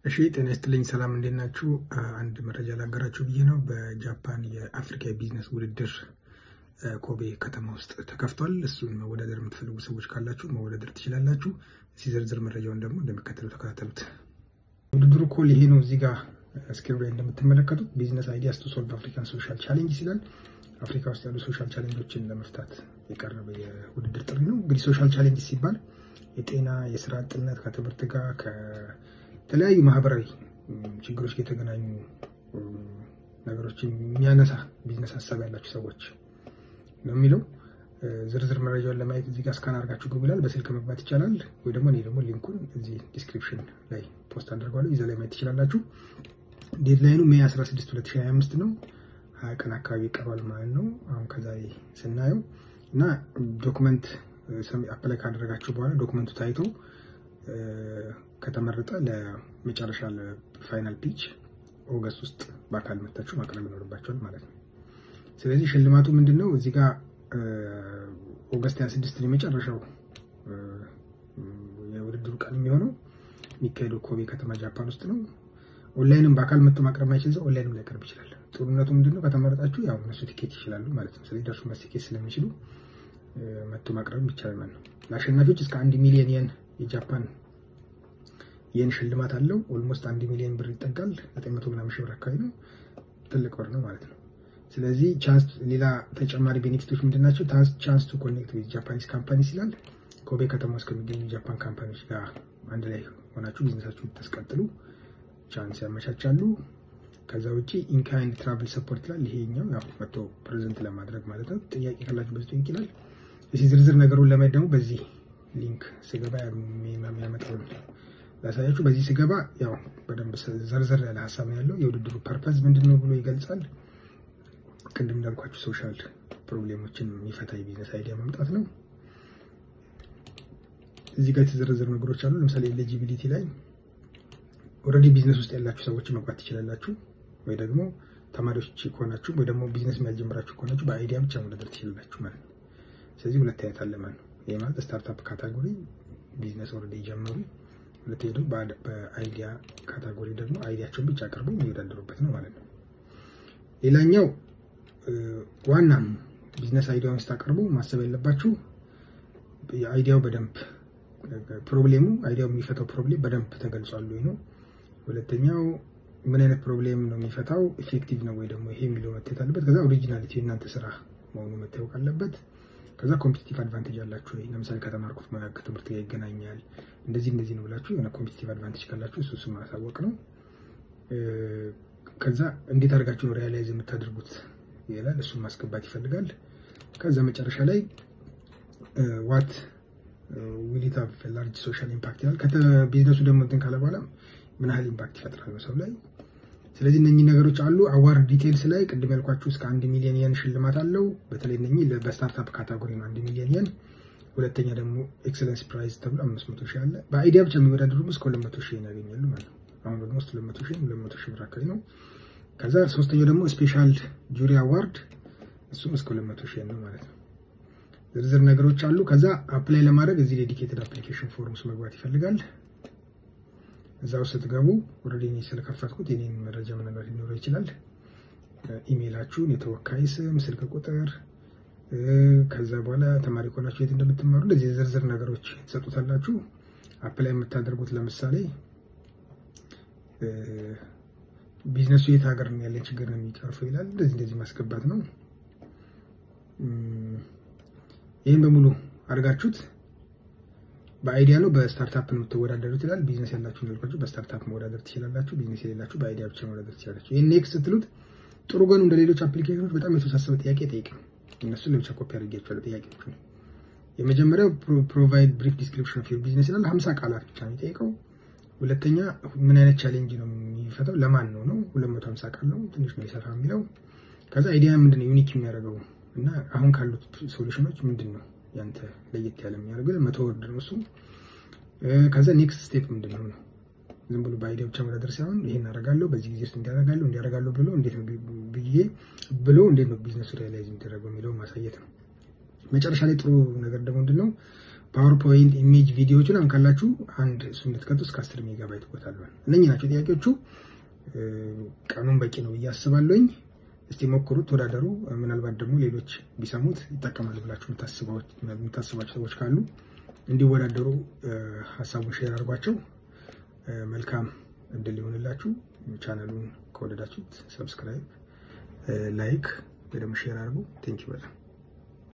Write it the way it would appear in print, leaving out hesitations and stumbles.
እሺ ጤና ይስጥልኝ፣ ሰላም እንዴት ናችሁ? አንድ መረጃ ላጋራችሁ ብዬ ነው። በጃፓን የአፍሪካ የቢዝነስ ውድድር ኮቤ ከተማ ውስጥ ተከፍቷል። እሱን መወዳደር የምትፈልጉ ሰዎች ካላችሁ መወዳደር ትችላላችሁ። እስኪ ዝርዝር መረጃውን ደግሞ እንደሚከተለው ተከታተሉት። ውድድሩ call ይሄ ነው። እዚህ ጋር screen ላይ እንደምትመለከቱት "Business ideas to solve African social challenge" ይላል። አፍሪካ ውስጥ ያሉ social challenge ኦችን ለመፍታት የቀረበ የውድድር ጥሪ ነው። እንግዲህ social challenge ሲባል የጤና፣ የስራ አጥነት፣ ከትምህርት ጋር፣ ከተለያዩ ማህበራዊ ችግሮች ጋር የተገናኙ ነገሮችን የሚያነሳ ቢዝነስ ሀሳብ ያላቸው ሰዎች ነው የሚለው። ዝርዝር መረጃውን ለማየት እዚህ ጋር scan አድርጋችሁ ግቡ ይላል። በስልክ መግባት ይቻላል፣ ወይ ደግሞ እኔ ደግሞ link ኡን እዚህ description ላይ post አድርገዋለሁ። እዛ ላይ ማየት ትችላላችሁ። Deadline ኑ May 16 2025 ነው። 20 ቀን አካባቢ ይቀረዋል ማለት ነው። አሁን ከዛሬ ስናየው እና document apply ካደረጋችሁ በኋላ document ኡ ታይቶ ከተመረጠ ለመጨረሻ ለ final pitch August ውስጥ በአካል መታችሁ ማቅረብ ይኖርባችኋል ማለት ነው። ስለዚህ ሽልማቱ ምንድን ነው? እዚህ ጋር August 26 የመጨረሻው የውድድሩ ቀን የሚሆነው፣ የሚካሄደው ኮቤ ከተማ ጃፓን ውስጥ ነው። ኦንላይንም በአካል መጥቶ ማቅረብ ማይችል ሰው ኦንላይንም ሊያቀርብ ይችላል። ጥሩነቱ ምንድነው? ከተመረጣችሁ ያው እነሱ ቲኬት ይችላሉ ማለት ነው። ስለዚህ ደርሶ መልስ ቲኬት ስለሚችሉ መጥቶ ማቅረብ ይቻላል ማለት ነው። ለአሸናፊዎች እስከ 1 ሚሊዮን የን፣ የጃፓን የን ሽልማት አለው። Almost 1 ሚሊዮን ብር ይጠጋል። 900 ምናምን ሺህ ብር አካባቢ ነው። ትልቅ ብር ነው ማለት ነው። ስለዚህ chance ሌላ ተጨማሪ benefit ኦች ምንድን ናቸው? "Chance to connect with Japanese companies" ይላል። ኮቤ ከተማ ውስጥ ከሚገኙ ጃፓን company ዎች ጋር አንድ ላይ ሆናችሁ ቢዝነሳችሁን እንድታስቀጥሉ chance ያመቻቻሉ። ከዛ ውጭ in-kind travel support ይላል። ይሄኛው ያው መጥቶ present ለማድረግ ማለት ነው። ጥያቄ ካላችሁ በዚህ ጠይቅ ይላል። እዚህ ዝርዝር ነገሩን ለማየት ደግሞ በዚህ link ስገባ የሚያመጣውን ላሳያችሁ። በዚህ ስገባ ያው በደንብ ዘርዘር ያለ ሀሳብ ነው ያለው። የውድድሩ purpose ምንድን ነው ብሎ ይገልጻል። ቅድም እንዳልኳችሁ social problem ኦችን የሚፈታ የ business idea ማምጣት ነው። እዚህ ጋር የተዘረዘሩ ነገሮች አሉ። ለምሳሌ eligibility ላይ already business ውስጥ ያላችሁ ሰዎች መግባት ትችላላችሁ፣ ወይ ደግሞ ተማሪዎች ከሆናችሁ ወይ ደግሞ ቢዝነስ የሚያስጀምራችሁ ከሆናችሁ በ idea ብቻ መወዳደር ትችላላችሁ ማለት ነው። ስለዚህ ሁለት አይነት አለ ማለት ነው። ይህ ማለት startup category business already የጀመሩ፣ ሁለተኛ ደግሞ በ idea category ደግሞ idea ኣቸውን ብቻ አቅርበው የሚወዳደሩበት ነው ማለት ነው። ሌላኛው ዋና business idea ውን ስታቀርቡ ማሰብ ያለባችሁ የ idea ው በደንብ problem ኡ idea ው የሚፈታው problem በደንብ ተገልጿል ወይ ነው። ሁለተኛው ምን አይነት problem ነው የሚፈታው፣ effective ነው ወይ ደግሞ ይሄ የሚለው መታየት አለበት። ከዛ originality የእናንተ ስራ መሆኑ መታወቅ አለበት። ከዛ competitive advantage አላችሁ ወይ፣ ለምሳሌ ከተማርኩት ሙያ ከትምህርት ጋር ይገናኛል፣ እንደዚህ እንደዚህ ነው ብላችሁ የሆነ competitive advantage ካላችሁ እሱ ማሳወቅ ነው። ከዛ እንዴት አድርጋችሁ ነው realize የምታደርጉት ይላል፣ እሱን ማስገባት ይፈልጋል። ከዛ መጨረሻ ላይ "What will it have large social impact" ይላል። ቢዝነሱ ደግሞ እንትን ካለ በኋላ ምን ያህል impact ይፈጥራል በሰው ላይ። ስለዚህ እነኚህ ነገሮች አሉ። Award details ላይ ቅድም ያልኳችሁ እስከ 1 ሚሊዮን የን ሽልማት አለው። በተለይ እነኚህ በ startup category ነው 1 ሚሊዮን የን። ሁለተኛ ደግሞ excellence prize ተብሎ 500,000 አለ። በ idea ብቻ የሚወዳደሩ እስከ 200,000 ያገኛሉ ማለት ነው። አሁን almost 200,000፣ 200,000 ብር አካባቢ ነው። ከዛ ሶስተኛው ደግሞ special jury award፣ እሱም እስከ 200,000 ነው ማለት ነው። ዝርዝር ነገሮች አሉ። ከዛ apply ለማድረግ እዚህ dedicated application form ውስጥ መግባት ይፈልጋል። እዛ ውስጥ ስትገቡ already እኔ ስለከፈትኩት የኔን መረጃ ምናልባት ሊኖረው ይችላል። ኢሜይላችሁን፣ የተወካይ ስም፣ ስልክ ቁጥር፣ ከዛ በኋላ ተማሪ ከሆናችሁ የት እንደምትማሩ እንደዚህ ዝርዝር ነገሮች ትሰጡታላችሁ። Apply የምታደርጉት ለምሳሌ ቢዝነሱ የት ሀገር ነው ያለን ችግር ነው የሚቀርፈው ይላል። እንደዚህ እንደዚህ ማስገባት ነው። ይህን በሙሉ አድርጋችሁት በ idea ነው በ startup ነው የምትወዳደሩት ይላል። ቢዝነስ ያላችሁ እንዳልኳችሁ በ startup መወዳደር ትችላላችሁ። ቢዝነስ የሌላችሁ በ idea ብቻ መወዳደር ትችላላችሁ። ይህን next ስትሉት ጥሩ ጎኑ እንደ ሌሎች application ኖች በጣም የተወሳሰበ ጥያቄ አይጠይቅም። እነሱን ለብቻ ኮፒ አድርጌያቸዋለሁ ጥያቄዎቹ። የመጀመሪያው "Provide brief description of your business" ይላል። 50 ቃላት ብቻ ነው የሚጠይቀው። ሁለተኛ ምን አይነት challenge ነው የሚፈታው፣ ለማን ነው ነው፣ 250 ቃል ነው፣ ትንሽ ነው የሰፋ የሚለው። ከዛ idea ምንድን ነው unique የሚያደርገው እና አሁን ካሉት solution ኖች ምንድን ነው ያንተ ለየት ያለ የሚያደርገው፣ 100 word ነው እሱ። ከዛ next step ምንድን ነው ነው፣ ዝም ብሎ በ idea ብቻ መወዳደር ሳይሆን ይሄን አደርጋለሁ፣ በዚህ ጊዜ ውስጥ እንዲያደርጋለሁ እንዲያደርጋለሁ ብሎ እንዴት ነው ብዬ ብሎ እንዴት ነው business ኡ realize የሚደረገው የሚለው ማሳየት ነው። መጨረሻ ላይ ጥሩ ነገር ደግሞ ምንድን ነው፣ PowerPoint፣ image፣ ቪዲዮዎችን አሁን ካላችሁ አንድ እሱ እንድትከቱ እስከ 10 ሜጋባይት ቦታ አለው። እነኚህ ናቸው ጥያቄዎቹ። ቀኑን በቂ ነው ብዬ አስባለሁኝ። እስቲ ሞክሩት፣ ተወዳደሩ። ምናልባት ደግሞ ሌሎች ቢሰሙት ይጠቀማሉ ብላችሁ የምታስቧቸው ሰዎች ካሉ እንዲወዳደሩ ሀሳቡን share አድርጓቸው። መልካም እድል ይሆንላችሁ። ቻናሉን ከወደዳችሁት subscribe፣ like ወይ ደግሞ share አድርጉ። Thank you በጣም።